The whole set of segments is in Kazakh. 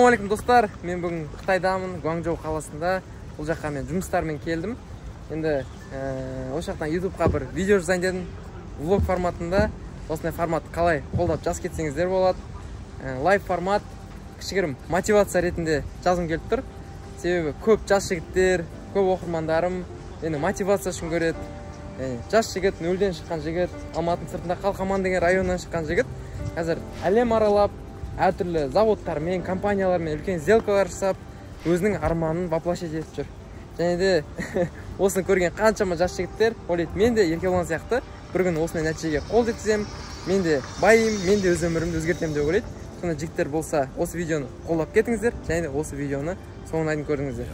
Ассалаумағалейкум, достар. Мен бүгін Қытайдамын, Гуанчжоу қаласында. Бұл жаққа мен жұмыстармен келдім. Енді осы жақтан YouTube-қа бір видео жасайын дедім. Влог форматында. Осындай формат қалай қолдап жазып кетсеңіздер болады. Лайв формат, кішігірім мотивация ретінде жазғым келіп тұр. Себебі көп жас жігіттер, көп оқырмандарым мені мотивация үшін көреді. Жас жігіт, нөлден шыққан жігіт, Алматының сыртында Қалқаман деген районнан шыққан жігіт қазір әлем аралап, әртүрлі заводтармен, компаниялармен үлкен сделкалар жасап, өзінің арманын воплощать етіп жүр. Және де осыны көрген қаншама жас жігіттер ойлайды, мен де Еркебұлан сияқты бір күні осындай нәтижеге қол жеткіземін, мен де байимын, мен де өз өмірімді өзгертемін деп ойлайды. Сондай жігіттер болса, осы видеоны қолдап кетіңіздер және де осы видеоны соңына дейін көріңіздер.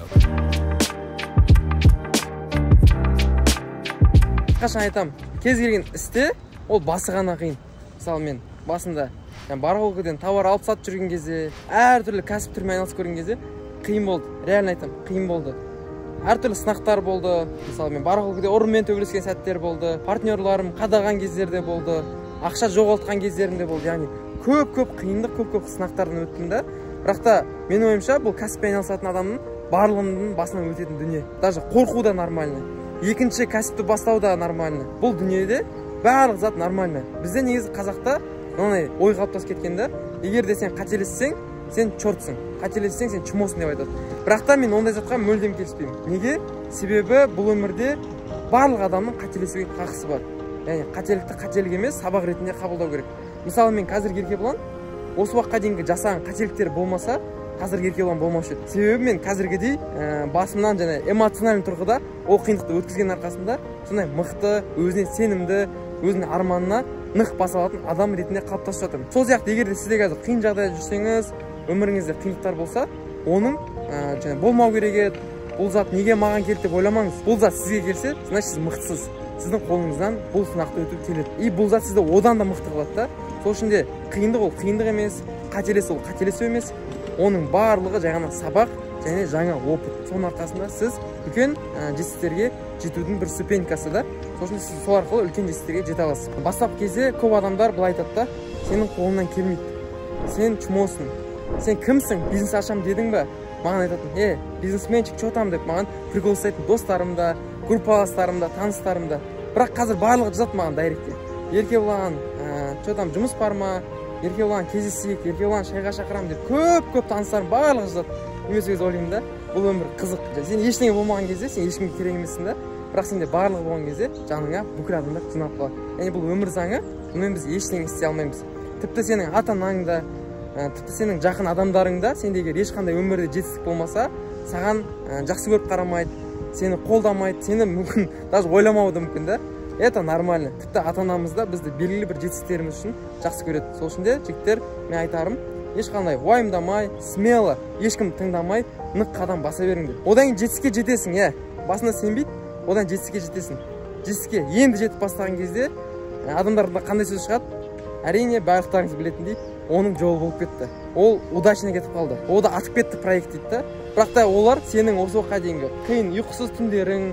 Қашан айтам, кез келген істе ол басы ғана қиын. Мысалы, мен басында барахолкадан товар алып сатып жүрген кезде, әртүрлі кәсіп түрімен айналысып көрген кезде қиын болды. Реально айтам, қиын болды. Әртүрлі сынақтар болды. Мысалы, мен барахолкада ұрымен төбелескен сәттер болды, партнерларым қадаған кездер де болды, ақша жоғалтқан кездерім де болды. Яғни көп-көп қиындық, көп-көп сынақтардан өттім да. Бірақ та менің ойымша, бұл кәсіппен айналысатын адамның барлығының басынан өтетін дүние. Даже қорқу да нормально. Екінші кәсіпті бастау да нормально. Бұл дүниеде барлық зат нормально. Бізде негізі қазақта мынандай ой қалыптасып кеткен да, егер де сен қателессең, сен чортсың, қателессең, сен чмосың деп айтады. Бірақ та мен ондай затқа мүлдем келіспеймін. Неге? Себебі бұл өмірде барлық адамның қателесуге хақысы бар. Яғни қателікті қателік емес, сабақ ретінде қабылдау керек. Мысалы, мен қазіргі Еркебұлан осы уақытқа дейінгі жасаған қателіктер болмаса, қазіргі Еркебұлан болмаушы еді. Себебі мен қазіргідей басымнан және эмоциональный тұрғыда ол қиындықты өткізген арқасында сондай мықты, өзіне сенімді, өзінің арманына нық баса алатын адам ретінде қалыптасып жатырмын. Сол сияқты егер де сізде қазір қиын жағдайда жүрсеңіз, өміріңізде қиындықтар болса, оның және болмау керек еді, бұл зат неге маған келді деп ойламаңыз. Бұл зат сізге келсе, значит сіз мықтысыз. Сіздің қолыңыздан бұл сынақты өту келеді. И бұл зат сізді одан да мықты қылады да. Сол үшін де қиындық ол қиындық емес, қателесу ол қателесу емес. Оның барлығы жай ғана сабақ және жаңа опыт. Соның арқасында сіз үлкен жетістіктерге жетудің бір ступенькасы да. Сол үшін сіз сол арқылы үлкен жетістіктерге жете аласыз. Бастапқы кезде көп адамдар былай айтады да, сенің қолыңнан келмейді, сен чмосың, сен кімсің, бизнес ашам дедің бе? Маған айтатын, бизнесменчик, че там деп маған прикол ұстайтын достарым да, группаластарым да, таныстарым да. Бірақ қазір барлығы жазады маған дайректте. Еркебұлан, че там, жұмыс бар ма? Еркебұлан кездесейік, Еркебұлан шайға шақырамын деп көп-көп таныстарым барлығы жазады. Мен өз ойлаймын да, бұл өмір қызық. Сен ештеңе болмаған кезде сен ешкімге керек емессің да, бірақ сенде барлығы болған кезде жаныңа бүкіл адамдар жиналып қалады. Яғни бұл өмір заңы, бұнымен біз ештеңе істей алмаймыз. Тіпті сенің ата-анаң да, тіпті сенің жақын адамдарың да, сенде егер ешқандай өмірде жетістік болмаса, саған жақсы көріп қарамайды, сені қолдамайды, сені мүмкін даже ойламауы да мүмкін да. Это нормально. Тіпті ата-анамыз да бізді белгілі бір жетістіктеріміз үшін жақсы көреді. Сол үшін де, жігіттер, мен айтарым, ешқандай уайымдамай, смело, ешкім тыңдамай, нық қадам баса беріңдер. Одан кейін жетістікке жетесің, иә. Басында сенбейді, одан жетістікке жетесің. Жетістікке енді жетіп бастаған кезде адамдарда қандай сөз шығады? Әрине, барлықтарыңыз білетіндей, оның жолы болып кетті. Ол удачно кетіп қалды. Ол да атып кетті проект дейді да. Бірақ та олар сенің осы уақытқа дейінгі қиын ұйқысыз түндерің,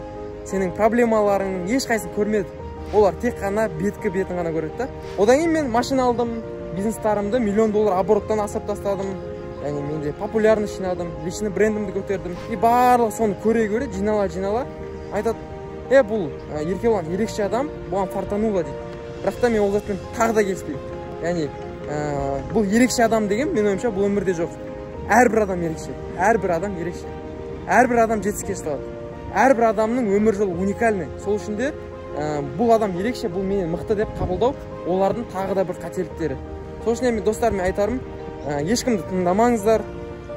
сенің проблемаларың ешқайсысын көрмеді. Олар тек қана беткі бетін ғана көреді да. Одан кейін мен машина алдым, бизнестарымды $1 миллион обороттан асырып тастадым. Яғни менде популярность жинадым, личный брендімді көтердім. И барлығы соны көре-көре, жинала-жинала айтады, бұл Еркебұлан ерекше адам, бұған фартануло дейді. Бірақ та мен ол затпен тағы да келіспеймін. Яғни бұл ерекше адам деген менің ойымша бұл өмірде жоқ. Әрбір адам ерекше, әрбір адам ерекше. Әрбір адам жетістікке жете алады. Әрбір адамның өмір жолы уникальный. Сол үшін де бұл адам ерекше, бұл менен мықты деп қабылдау олардың тағы да бір қателіктері. Сол үшін мен достарыма айтарым, ешкімді тыңдамаңыздар.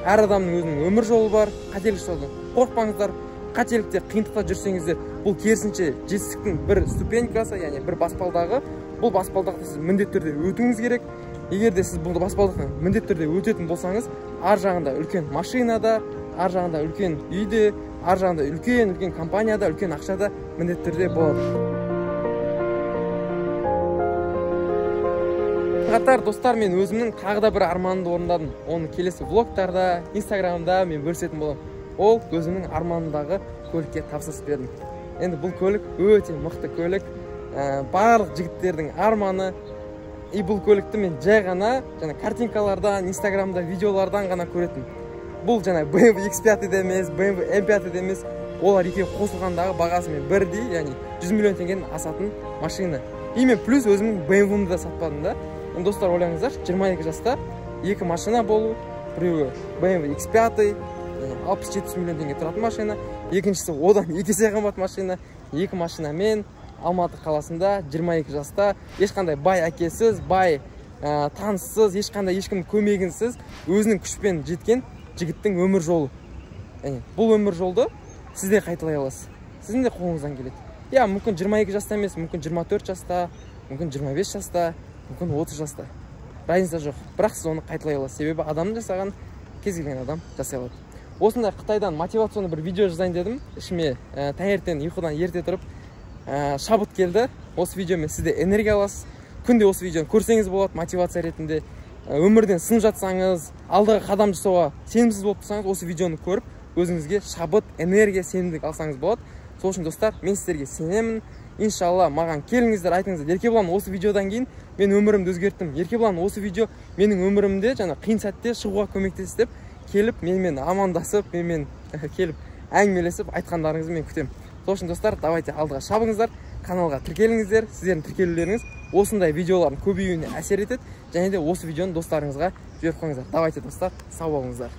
Әр адамның өзінің өмір жолы бар, қателік жасаудан қорықпаңыздар. Қателікте, қиындықта жүрсеңіздер, бұл керісінше жетістіктің бір ступенькасы, яғни бір баспалдағы. Бұл баспалдақты сіз міндетті түрде өтуіңіз керек. Егер де сіз бұл баспалдақтан міндетті түрде өтетін болсаңыз, ар жағында үлкен машинада, ар жағында үлкен үйде, ар жағында үлкен-үлкен компанияда, үлкен ақшада міндетті түрде болады. Қатар достар, мен өзімнің тағы да бір арманымды орындадым. Оны келесі влогтарда, Инстаграмда мен бөлісетін боламын. Ол өзімнің арманымдағы көлікке тапсырыс бердім. Енді бұл көлік өте мықты көлік. Барлық жігіттердің арманы. И бұл көлікті мен жай ғана жаңа картинкалардан, инстаграмда, видеолардан ғана көретін. Бұл жаңа BMW X5 де емес, BMW M5 де емес, олар екеуі қосылғандағы бағасымен бірдей, яғни 100 миллион теңгеден асатын машина. И мен плюс өзімнің BMW-мді да сатпадым да. Енді, достар, ойлаңыздаршы, 22 жаста екі машина болу, біреуі BMW X5, 60-70 миллион теңге тұратын машина, екіншісі одан екі есе қымбат машина. Екі машинамен Алматы қаласында 22 жаста ешқандай бай әкесіз, бай таныссыз, ешқандай ешкімнің көмегінсіз өзінің күшпен жеткен жігіттің өмір жолы. Яғни бұл өмір жолды сіз де қайталай аласыз, сіздің де қолыңыздан келеді. Иә, мүмкін 22 жаста емес, мүмкін 24 жаста, мүмкін 25 жаста, мүмкін 30 жаста, разница жоқ, бірақ сіз оны қайталай аласыз, себебі адамның жасаған кез келген адам жасай алады. Осындай Қытайдан мотивационный бір видео жазайын дедім. Ішіме таңертең ұйқыдан ерте тұрып шабыт келді. Осы видеомен сіз де энергия аласыз. Күнде осы видеоны көрсеңіз болады мотивация ретінде. Өмірден сынып жатсаңыз, алдыға қадам жасауға сенімсіз болып тұрсаңыз, осы видеоны көріп өзіңізге шабыт, энергия, сенімділік алсаңыз болады. Сол үшін, достар, мен сіздерге сенемін. Иншалла, маған келіңіздер, айтыңыздар: «Еркебұлан, осы видеодан кейін мен өмірімді өзгерттім, Еркебұлан, осы видео менің өмірімде жаңа қиын сәтте шығуға көмектесті», – деп келіп, менімен амандасып, менімен келіп әңгімелесіп айтқандарыңызды мен күтемін. Сол үшін, достар, давайте алдыға шабыңыздар, каналға тіркеліңіздер. Сіздердің тіркелулеріңіз осындай видеолардың көбеюіне әсер етеді. Және де осы видеоны достарыңызға жіберіп қойыңыздар. Давайте, достар, сау болыңыздар.